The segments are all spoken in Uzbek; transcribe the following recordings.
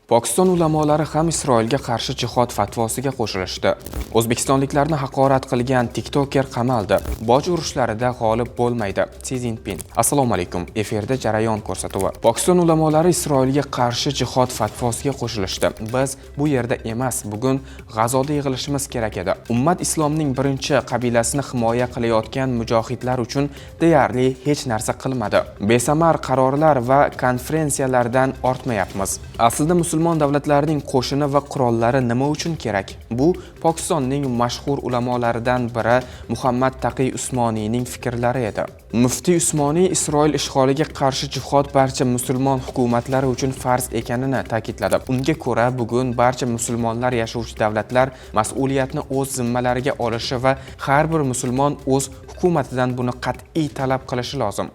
Pokiston ulamolari ham Isroilga qarshi jihod fatvosiga qo'shilishdi. O'zbekistonliklarni haqorat qilgan tiktoker qamaldi. Boj urushlarida g'olib bo'lmaydi. Si Szinpin. Assalomu alaykum. Efirda Jarayon ko'rsatuvi. Pokiston ulamolari Isroilga qarshi jihod fatvosiga qo'shilishdi. Biz bu yerda emas, bugun G'azoda yig'ilishimiz kerak edi. Ummat islomning birinchi qabilasini himoya qilayotgan mujohidlar uchun deyarli hech narsa qilmadi. Besamar qarorlar va konferensiyalardan ortmayapmiz. Aslida musulmon davlatlarining qo'shini va qurollari nima uchun kerak? Bu Pokistonning mashhur ulamolaridan biri Muhammad Taqiy Usmoniyning fikrlari edi. Muftiy Usmoniy Isroil ishg'oliga qarshi jihod barcha musulmon hukumatlari uchun farz ekanini ta'kidladi. Unga ko'ra, bugun barcha musulmonlar yashovchi davlatlar mas'uliyatni o'z zimmalariga olishi va har bir musulmon o'z hukumatidan buni qat'iy talab qilishi lozim.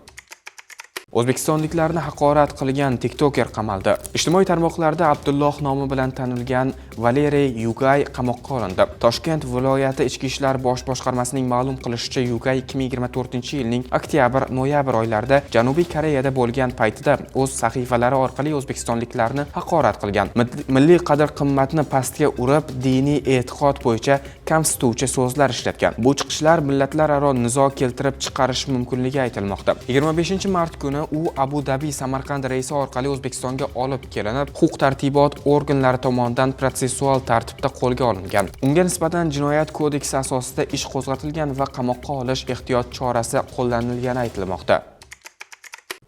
O'zbekistonliklarni haqorat qilgan tiktoker qamaldi. Ijtimoiy tarmoqlarda Abdulloh nomi bilan tanilgan Valeriy Yugay qamoqqa olindi. Toshkent viloyati Ichki ishlar bosh boshqarmasining ma'lum qilishicha, Yugay 2024-yilning oktyabr-noyabr oylarida Janubiy Koreyada bo'lgan paytida o'z sahifalari orqali o'zbekistonliklarni haqorat qilgan. Milliy qadr-qimmatni pastga urib, diniy e'tiqod bo'yicha kamsituvchi so'zlar ishlatgan. Bu chiqishlar millatlararo nizo keltirib chiqarishi mumkinligi aytilmoqda. 25-mart kuni u Abu Dabi Samarqand reysi orqali O'zbekistonga olib kelinib, huquq tartibot organlari tomonidan protsessual tartibda qo'lga olingan. Unga nisbatan Jinoyat kodeksi asosida ish qo'zg'atilgan va qamoqqa olish ehtiyot chorasi qo'llanilgani aytilmoqda.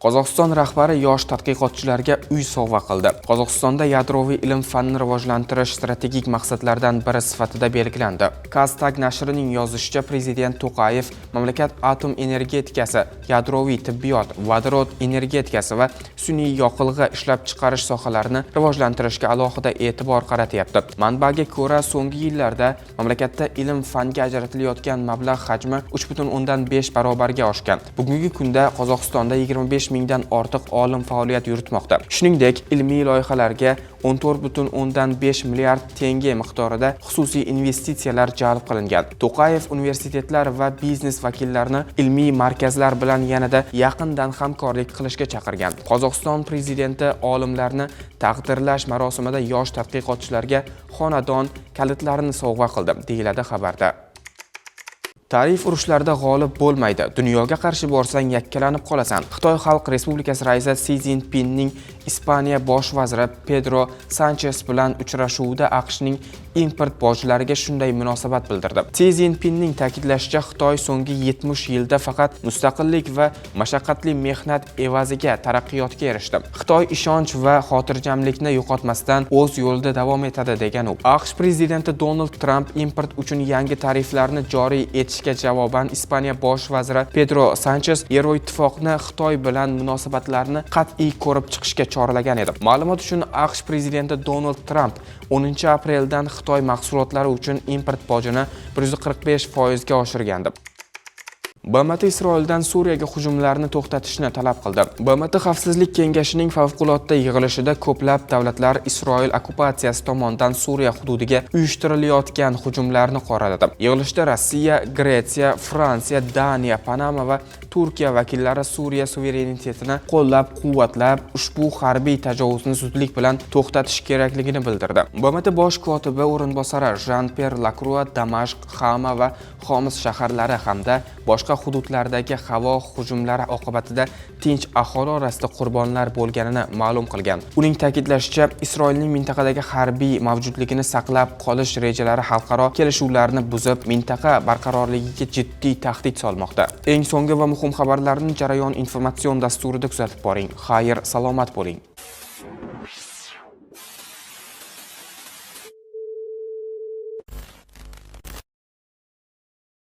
Qozog'iston rahbari yosh tadqiqotchilarga uy sovg'a qildi. Qozog'istonda yadroviy ilm-fanni rivojlantirish strategik maqsadlardan biri sifatida belgilandi. KazTAG nashrining yozishicha, prezident To'qayev mamlakat atom energetikasi, yadroviy tibbiyot, vodorod energetikasi va sun'iy yoqilg'i ishlab chiqarish sohalarini rivojlantirishga alohida e'tibor qaratyapti. Manbaga ko'ra, so'nggi yillarda mamlakatda ilm-fanga ajratilayotgan mablag' hajmi 3,5 barobarga oshgan. Bugungi kunda Qozog'istonda 25 mingdan ortiq olim faoliyat yuritmoqda. Shuningdek, ilmiy loyihalarga 14,5 milliard tenge miqdorida xususiy investitsiyalar jalb qilingan. To'qayev universitetlar va biznes vakillarini ilmiy markazlar bilan yanada yaqindan hamkorlik qilishga chaqirgan. Qozog'iston prezidenti olimlarni taqdirlash marosimida yosh tadqiqotchilarga xonadon kalitlarini sovg'a qildi, deyiladi xabarda. Tarif urushlarida g'olib bo'lmaydi. Dunyoga qarshi borsang, yakkalanib qolasan. Xitoy Xalq Respublikasi raisi Si Szinpinning Ispaniya bosh vaziri Pedro Sanches bilan uchrashuvida AQShning import bojlariga shunday munosabat bildirdi. Si Szinpinning ta'kidlashicha, Xitoy so'nggi 70 yilda faqat mustaqillik va mashaqqatli mehnat evaziga taraqqiyotga erishdi. Xitoy ishonch va xotirjamlikni yo'qotmasdan o'z yo'lida davom etadi, degan u. AQSh prezidenti Donald Tramp import uchun yangi tariflarni joriy etishga javoban Ispaniya bosh vaziri Pedro Sanches Yevroittifoqni Xitoy bilan munosabatlarni qat'iy ko'rib chiqishga chorlagan edi. Ma'lumot uchun, AQSh prezidenti Donald Tramp 10 apreldan Xitoy mahsulotlari uchun import bojini 145% ga oshirgandi. BMT Isroildan Suriyaga hujumlarni to'xtatishni talab qildi. BMT Xavfsizlik kengashining favqulodda yig'ilishida ko'plab davlatlar Isroil okkupatsiyasi tomonidan Suriya hududiga uyushtirilayotgan hujumlarni qoraladi. Yig'ilishda Rossiya, Gretsiya, Fransiya, Daniya, Panama va Turkiya vakillari Suriya suverenitetini qo'llab-quvvatlab, ushbu harbiy tajovuzni zudlik bilan to'xtatish kerakligini bildirdi. BMT bosh kotibi o'rinbosari Jan-Pyer Lakrua Damashq, Hama va Xoms shaharlari hamda boshqa hududlardagi havo hujumlari oqibatida tinch aholi orasida qurbonlar bo'lganini ma'lum qilgan. Uning ta'kidlashicha, Isroilning mintaqadagi harbiy mavjudligini saqlab qolish rejalari xalqaro kelishuvlarni buzib, mintaqa barqarorligiga jiddiy tahdid solmoqda. Eng so'nggi va muhim xabarlarni Jarayon informatsion dasturida kuzatib boring. Xayr, salomat bo'ling.